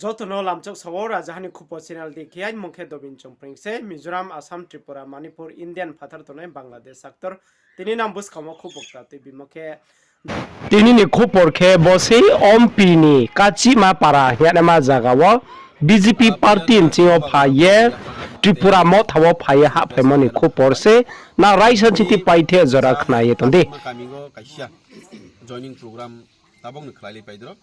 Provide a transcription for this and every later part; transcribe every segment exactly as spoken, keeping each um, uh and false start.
Joto no lamchok sao, Rajaha ni Khupo channel dei khe, aini mung khe Dobin Chongpreng se, Mizoram, Assam, Tripura, Manipur, Indian phathar tongnai Bangladesh actor. Tini nang buskang wo khupo kta tuibimo khe, tini ni khupor khe bo se Ompi ni Kachima Para hingnaima zaga wo B J P party nching yo phai ye Tripura Motha wo phai ye hahphaimo ni khupor se, nang raisa nching ti paithe jora khna ye tong di. Joining program tabok ni khlai lai pai dro.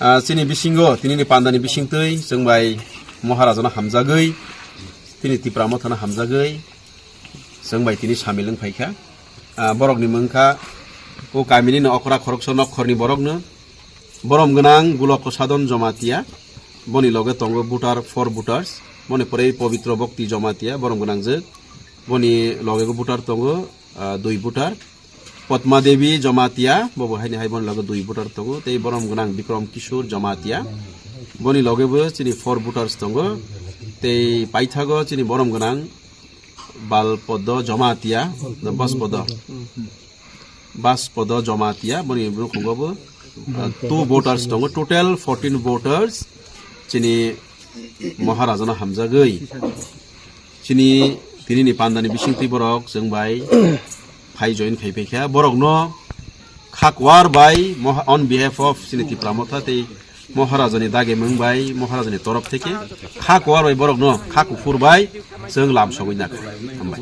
Ah, chini bisingo, tini ni panda ni bising twi, chwng bai Maharaja no hamjagwi, tini Tipra Motha no hamjagwi, chwng bai tini samil wng phai kha. Ah, borok ni mung kha, o kami ni no okra khoroksa nokhor ni borok no, borom gwnang Gulok Kosadon Jomatia, boni loge tongo voter, four voters, boni pore Pobitro Bhakti Jomatia, borom gwnang jwk, boni loge go voter tongo, ah, dui voter. Padma Devi Jomatia, bo bo hai ni hai boni loge dui voter tongo, tei borom gwnang Bikrom Kishore Jomatia, boni loge bo chini four voters tongo, tei paithago chini borom gwnang Balpodo Jomatia, no Baspodo. Baspodo Jomatia, boni nukhungo bo, ah, two voters tongo, total fourteen voters, chini Maharaja no hamjagwi. Chini tini ni panda ni bising twi borok chwng bai phai join khai phai kha. Borok no kha kuar bai moha-, on behalf of chini Tipra Motha tei Maharaja ni dagi mung bai, Maharaja ni torof theke kha kuar bai borok no kha kuphur bai chwng lam sogwi na kha. Hambai.